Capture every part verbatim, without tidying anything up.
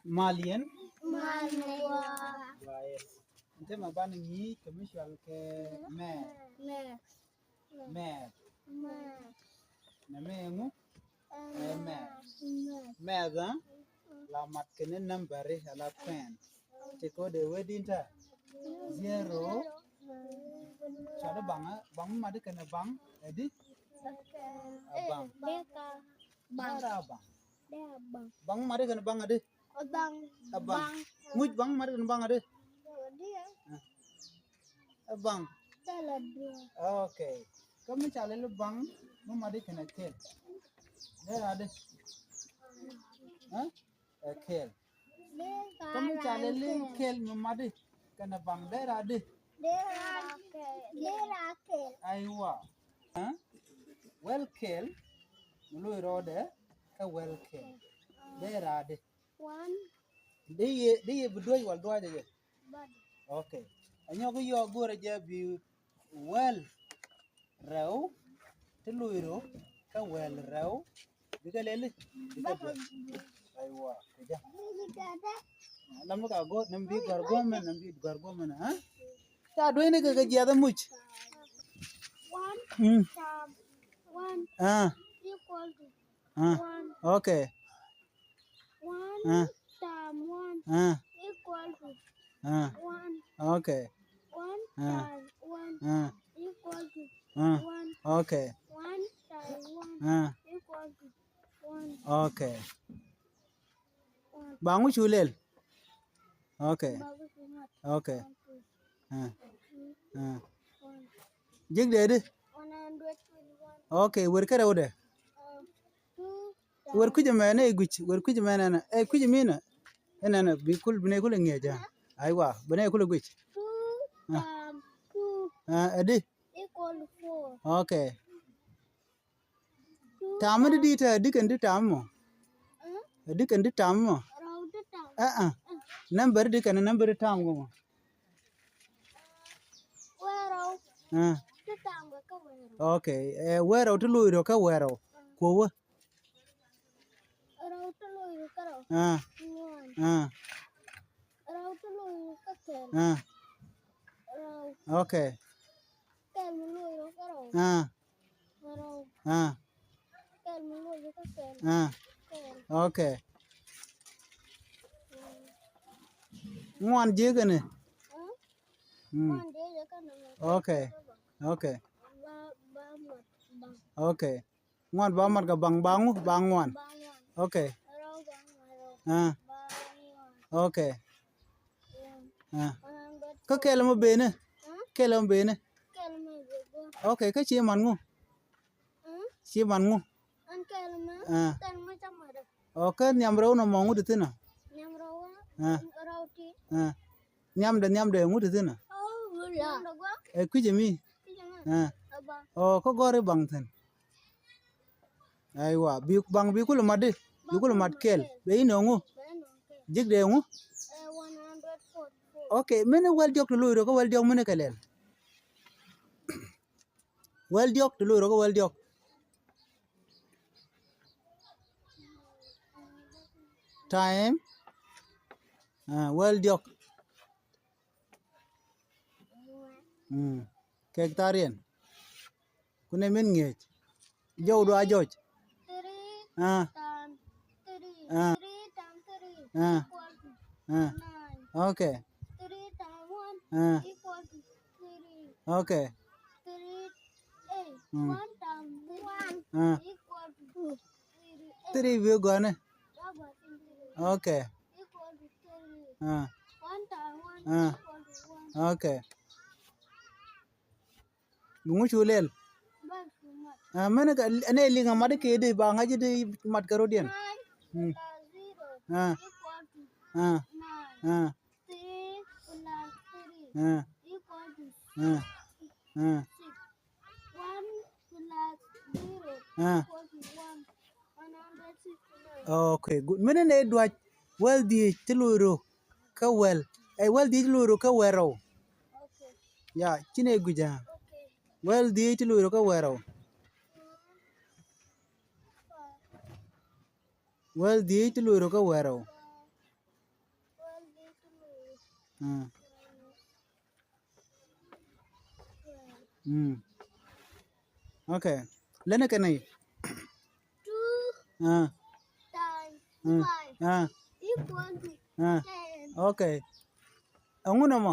Mal yɛn. Mal yɛn. Gua yɛn. Ɛn täämɛ banɛ ŋi̱i̱c kɛ mi cɔal kɛ mɛth. Mɛth. Mɛth. Nɛmɛ ɛŋu? Ɛ mɛth. Mɛth. Mɛth, ɛ? La mat kɛnɛ nambari ala kuɛn. Ti kɔ dee wee din ta? Zero. Cɔal i̱ baŋ, ɛ? Baŋ mi mat i̱ kɛnɛ baŋ ɛ di? Ɛ baŋ. Baŋ. Dee ra baŋ. Dee a baŋ. Baŋ mi mat i̱ kɛnɛ baŋ ɛ di? Ɛ baŋ. Ɛ baŋ. Baŋ. Ŋuc baŋ mi mat i̱ kɛnɛ baŋ ɛ di? Ɛ di, ɛ? Ɛ baŋ. Thilɛ duɔ̱ɔ̱r. Okay. Kä mi ca lɛl i̱ baŋ mi mat i̱ kɛnɛ kɛl, dee ra di? Ɛ? Ɛ kɛl. Kä mi ca lɛl i̱ kɛl mi mat i̱ kɛnɛ baŋ, dee ra di? Dee ra kɛl. Dee ra kɛl. Aiwa. Ɛ? Wäl kɛl mi lo̱c rɔɔdɛ kä wäl kɛl, dee ra di? One. Di yɛ, di yɛ bi duec wal duac ɛ yɛ? Bado. Okay. Ɛ nyɔk i̱ yɔɔk go̱rɛ jɛ bi wäl rɛw ti lo̱c rɔ kä wäl rɛw. Bikɛ lɛli? Bikɛ duec. Aiwa, kɛ jɛ. Lam ni ka go̱r, nam bi gɔr go̱mɛn, nam bi gɔr go̱mɛn, ha? Ca duec ni kɛ kɛ jiath ɛ muc. One. Mm. Times one. Ah. Equal to Ah, one. Okay. One Ah. Times one Ah. Equal to Ah. One. Okay. One Ah. Times one Ah. Equal to Ah. One. Okay. One times one Ah. Equal to one. Okay. One. Ba ŋu cu lɛl? Okay. Ba ŋu cu lɛl? Okay. One, two, Ah. three, Ah. one. Ji̱k dee di? One hundred twenty-one. Okay, wër kärɛ wä dɛ. Uh, two Wër kui̱c ɛmɛ nɛ i̱ gui̱c, wër kui̱c ɛmɛ nɛ nɛ. Ɛ kui̱c ɛmɛ nɛ. Ɛnɛ nɛ bi kul, bi nɛ kul ŋi̱eec, ah. Aiwa, bi nɛ kul gui̱c. Two Ah. Times two Ah, ɛ di? Equal to four. Okay. Two Tam mi di times di tɛ, ɛ di kɛn di tam mɔ? Huh? Ɛ di kɛn di tam mɔ? Rɛw di tam. Ɛ, ɛ. Nambär di kɛn nambär di tam mɔ? Wee rɛw. Ah. Ti tam kɛ kä wee rɛw. Okay. Ɛ, wee rɛw ti lo̱c rɔ kä wee rɛw. Ah. Kuɔ wä. Rɛw ti lo̱c rɔ kä rɛw. Ah. Ŋuan. Ah. Rɛw ti lo̱c rɔ kä kɛl. Ah. Rɛw. Okay. Kɛl mi lo̱c rɔ kä rɛw. Ah. Rɛw. Ah. Kɛl mi lo̱c rɔ kä kɛl. Ah. Kɛl. Okay. Mm. Ŋuan ji̱ kɛnɛ? Ah? Mm. Ŋuan ji̱ kɛnɛ. Okay. Okay. Ba, ba mat, ba. Okay. Ŋuan ba mat kɛ baŋ, ba ŋu, ba ŋuan. Ba ŋuan. Okay. Rɛw ba ŋuan, rɛw. Ah. Ba ŋuan. Okay. Yeah. Ah. One hundred. Kä kɛl mɔ benɛ? Huh? Kɛl mɔ benɛ? Kɛl mɔ benɛ. Okay, kä ci man ŋu? Huh? Ci man ŋu? An kɛl mɔ? Ah. Kɛl mɔ ca mat. Okay, nhiam rɛw nɔ mɔ ŋu ti thin ɔ? Nhiam rɛw. Ah. Rɛw ti. Ah. Nhiamdɛ, nhiamdɛ ŋu ti thin ɔ? Oh, nhiamdɛ guɔ. Ɛ kui̱c ɛmi? Kui̱c ɛmi. Ah. Ɛ baŋ. Oh, kä gɔr i̱ baŋ thin. Aiwa, bi baŋ bi kulɛ mat di, bi kulɛ mat kɛl. Bɛ inɔ ŋu? Ji̱k dee ŋu? Eh, one hundred forty-four. Okay, mini wäl diɔ̱k ti lo̱c rɔ kä wäl diɔ̱k mini kɛ lɛl. Wäl diɔ̱k ti lo̱c rɔ kä wäl diɔ̱k. Time. Ah, wäl diɔ̱k. Mm. Kek thariɛn. Kunɛ min ŋi̱eec. Jɔw dua jɔc. Three Ah. Times three. Ah. Three times three Ah. Equal to Ah. Nine. Okay. Three times one Ah. Equal to three. Okay. Three, eh, Mm. One times one Ah. Equal to three. Three bi gɔnɛ. That was in three. Okay. Equal to three. Ah. One times one Ah. Equal to one. Okay. Bi ŋu cu lɛl? Bas cu mat. Ah, mɛn ka, ɛn ɛ liŋ a mat kɛ di ba ŋa̱c di mat kɛ rot yɛn. Nine Mm. plus zero Ah. Equal to Ah. Nine. Ah. Three plus three Ah. Equal to Ah. Ah. Six. One plus zero Ah. Equal to one. One hundred sixty-nine. Okay, good. Mini nɛ duac wäl dhiec ti lo̱c rɔ kä wäl. Ɛ wäl dhiec ti lo̱c rɔ kä wäl rɛw. Okay. Ya, ci nɛ guic a. Okay. Wäl dhiec ti lo̱c rɔ kä wäl rɛw. Wäl dhiec ti lo̱c rɔ kä wäl rɛw. Ah. Mm. Okay. Lɛnɛ kɛ nɛy. Two ah. Times ah. Five ah. Equal to ah. Ten. Okay. Ɛŋu nɔmɔ?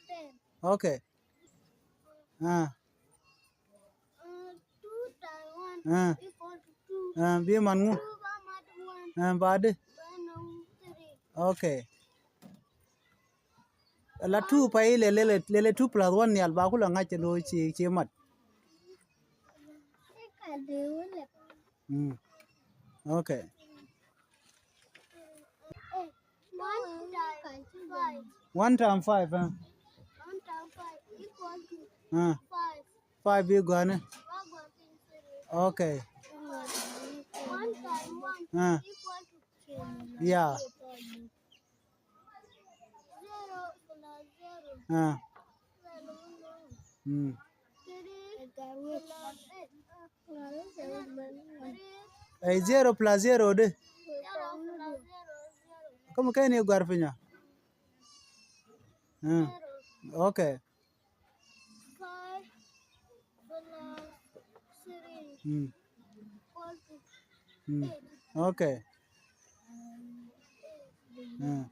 Ten. Okay. Ah. Uh, two times one ah. Equal to two. Ah, bi man ŋu? Two ba mat one. Ah, ba di? Ba nɔŋ three. Okay. La two pay lɛ lɛ lɛ two plus one nhial ba kulɛ ŋa̱c lo̱ ci ci mat. Mm. Okay. One time five. One time five, huh? One time five equal to ah. Five. Five bi gua̱ni. Okay. One time one ah. Equal to ten. Yeah. Zero plus zero. Ah. Mm. Ɛ zero plus zero di. Kä mi kɛn i̱ gɔ̱a̱r piny ɔ. Ah. Okay. Five plus three. Mm. Equal to mm. Eight. Okay. Ah.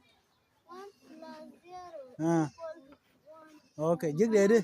One plus zero ah. Equal to one. Okay, ji̱k dee di.